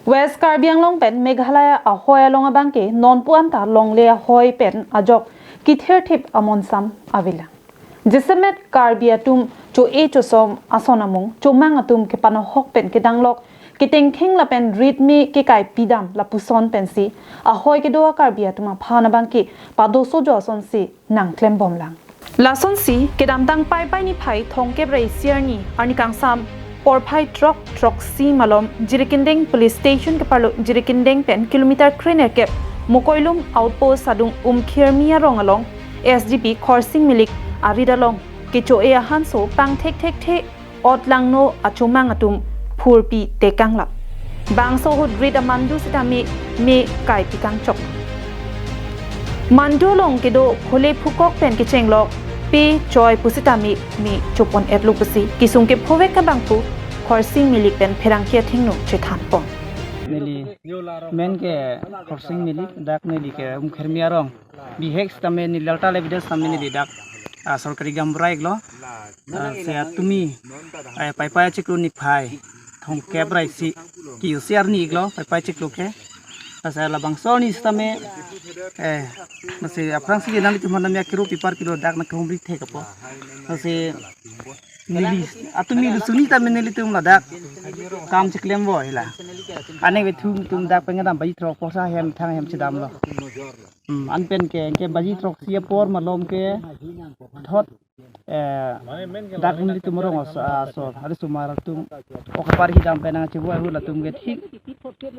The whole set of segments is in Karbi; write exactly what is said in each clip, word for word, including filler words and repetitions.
West Karbi Anglong pen Meghalaya ahoi along abangke nonpu anta longle ahoi pen ajok kithirthip amonsam avelang. Jasemet Karbi atum cho-e chosom ason amung chomang atum kepanohok pen kedanglok ketengkheng lapen ritme kekai pidam lapuson pensi ahoi kedo a-Karbi atum aphan abangke padoso jo asonsi nangklembomlang. Lasonsi kedamtang Paipai niphai thomkep ra isi arni, arni kangsam porphai throk throksi malom Jirikindeng Police Station keparlo Jirikindeng pen kilometer krenerkep Mokoilum Outpost adung Umkhirmi arong along S D P Khorsing Milik arit along kecho-e ahanso pangthekthekthe otlangno achomang atum phurpi tekanglap. Bangso ahut rit amandu sitame me kai pikangchok. Mandu along kedo khole phukok pen kechenglok pe choi pusitame me chopon-etlo pusi kesung kephovek abangphu Khorsing Milik pen pherangke athengno chethanpon. Neli men ke Khorsing Milik, dak neli ke Umkhirmi arong. Bihek sitame neli lalta le bidas sitame neli dak, ah, sorkari gaonbura iklo. Ah, se atumi, eh, Paipai achiklo niphai thomkep ra isi, ki-isi arni iklo Paipai achiklo ke. Lasi labangso arni sitame, eh, lasi aphrangsi nanglitum aphan nami akero pipar kilo dak nangkehumri thek apot. Lasi neli atumi lusuni tame nelitum ladak kam cheklempo hela. Anek bethu atum dak pengen dam baji throk porsa hem thang hem chedamlo. Hmm, anpen ke, ke baji throksi apor malom kethot, eh, dak nelitum arong as-, asor, hari sumar atum, ok apar hidam pen nangchevo ahut latum ke thik,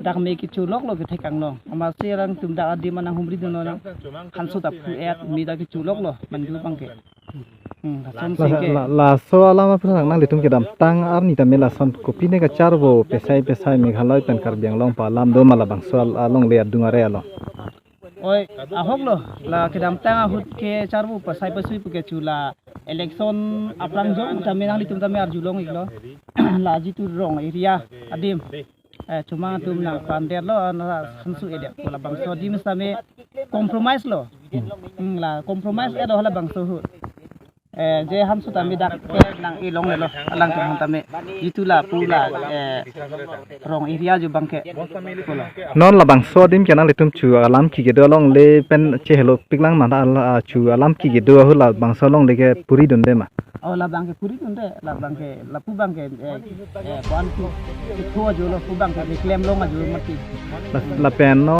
dak me kecholoklo kethek anglong. Amatsi alangtum dak adim anang humri dunlo nang, hanso ta phu-et, me dak kecholoklo, mandu abangke. Hmm, lasonsi La, ke. La, laso alam aphrang nanglitum kedamtang arni tame lason kopine kacharvo pesai pesai Meghalaya pen Karbi Anglong pu alam do ma labangso al-, alongle adung are along? Oi, ahoklo, la kedamtang ahut kecharvo pesai pesui pu kecho la election aphrang jong tame nanglitum tame arjulong iklo. La jitu rong area adim, eh, chomang atum nangpandetlo, ana hanso-edet. Labangso adim sitame compromise lo. Hmm, la compromise-etlo labangso ahut. Eh, je hanso tame dak ke nang-e longlelo, alangtum aphan tame. Jitu lapu la, eh, rong area jo abangke. Pulo. Non labangso adim ke nanglitum chu alam ki kedo alongle pen chehelo piklang ma, ala, ah, chu alam ki kedo ahut labangso alongle ke phuri dunde ma? Oh, labangke phuri dunde, labangke, lapu abangke, eh, eh, puan tu, tu ajo lo, pu abangke, keklem long ajo mati. La, lapen non.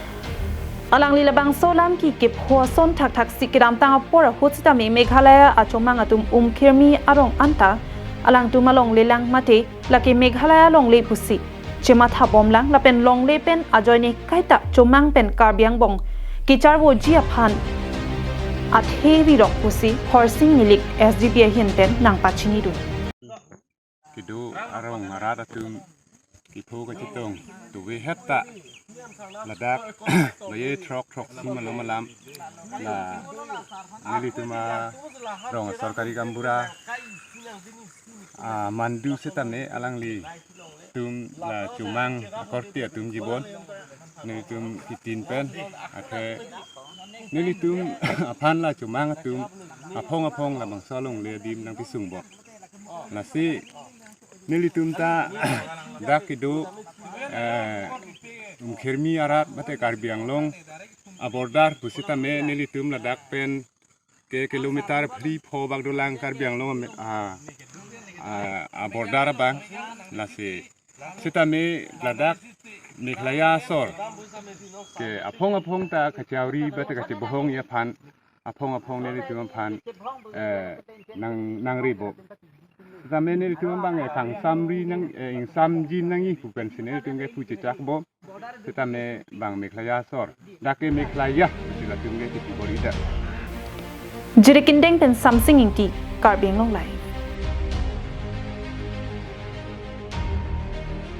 Alangli labangso alam ki kepho ason thakthaksi kedamtang apor ahut sitame Meghalaya achomang atum Umkhirmi arong anta alangtum alongle lang mate lake Meghalaya longle pusi chemathapomlang lapen longle pen ajoine kaita chomang pen Karbi angbong kecharvoji aphan athe rirok pusi Khorsing Milik S D P ahin pen nangpachinidun. Kedo arong arat atum kepho kachetong tuve hetta ladak baji throk throksi malom alam la nelitum arong sorkari gaonbura, ah, mandu sitame alanglitum la chomang akorte atum jibon nelitum kitin pen athe nelitum aphan la chomang atum aphong aphong labangso alongle adim nangpisungbom. Lasi nelitum ta dak kedo, eh, Umkhirmi arat mate Karbi Anglong a-border pusitame nelitum ladak pen ke kilometer phli pho bak dolang Karbi Anglong ame-, ah, ah, a-border abang. Lasi sitame ladak Meghalaya asor ke aphong aphong ta kachauri mate kachebohongji aphan aphong aphong nelitum aphan, eh, nang, nangribom. Sitame nelitum abang, eh, kangsamri nang, eh, ingsamji nangji pu pensi nelitum ke pu chechakbom. Sitame bang Meghalaya asor, dak ke Meghalaya pusi latum ke kipibor-idet. Jirikindeng pen Samsing Ingti, Karbi Anglong Live.